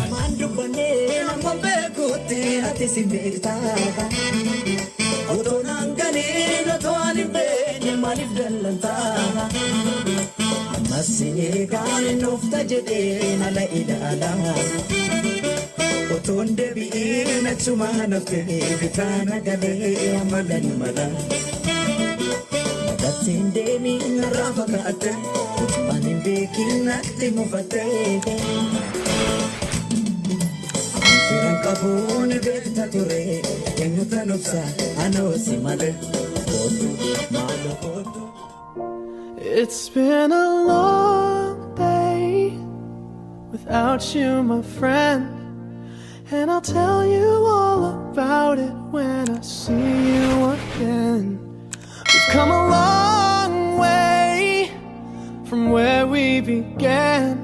Maan dubbannee nama beekutti ati si beektaa. Otoo naan galiin otoo ani hin beekne maaliif dallantaa? Ammas eegaan hin dhufta jedhee ala ilaalaa. Otoon deebi'iin achumaan haftee bitaa nagalee amalan mala. Nagatti hin deemiin narraa fagaatte utumaan hin beekiin natti mufatte. Firan qabuun beekta ture eenyutan obsa anoo si malee. Kootu maaloo kootu. It's been a long day without you, my friend. And I'll tell you all about it when I see you again. We've come a long way from where we began.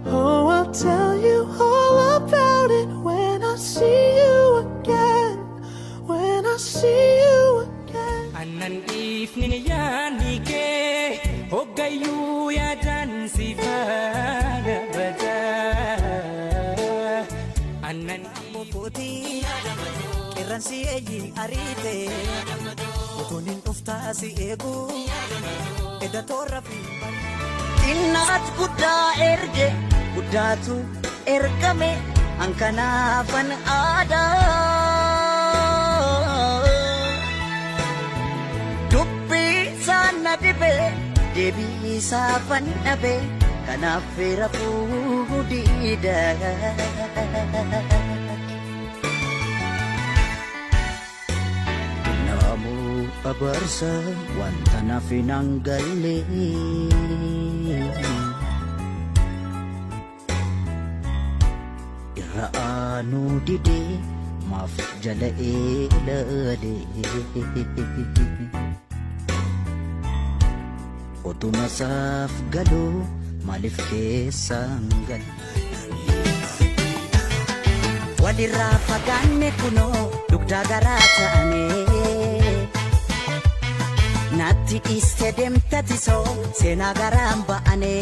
Oh, I'll tell you all about it when I see you again. When I see you again. Annan dhiifni yaadni kee hoggayyuu yaadaan si faana badaa. Annan Bokkootii qeerransi eeyyi ariite utuun hin dhuftaa si eegu edda toorra fi. Xinnaat guddaa erge, guddaatu ergame, hankanaafan aadaa. Dubbii isaan na dhibe, deebii isaafan dhabe, kanaaf rafuu diida. Namuu abaarsa wanta naaf hin galle. Irra aanuu didee maaf jala ilaale. Otuma isaaf galuu maaliif keessaan gale? Walirraa fagaanne kunoo dugdaa garaa ta'ane. Natti dhiiste deemta tisoo seenaa garaan ba'ane.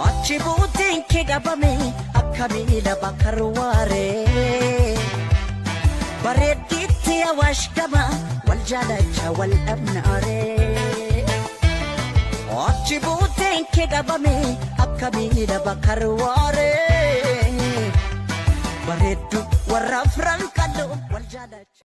Achi buutiin kee dhabame akka miila bakka waaree. Bareeddiitti awaash gama wal jaalacha wal dhabnaaree. Achi buutiin kee dhabame akka miila bakka waaree. Bareeddu warra afran qal'oo wal jaalacha.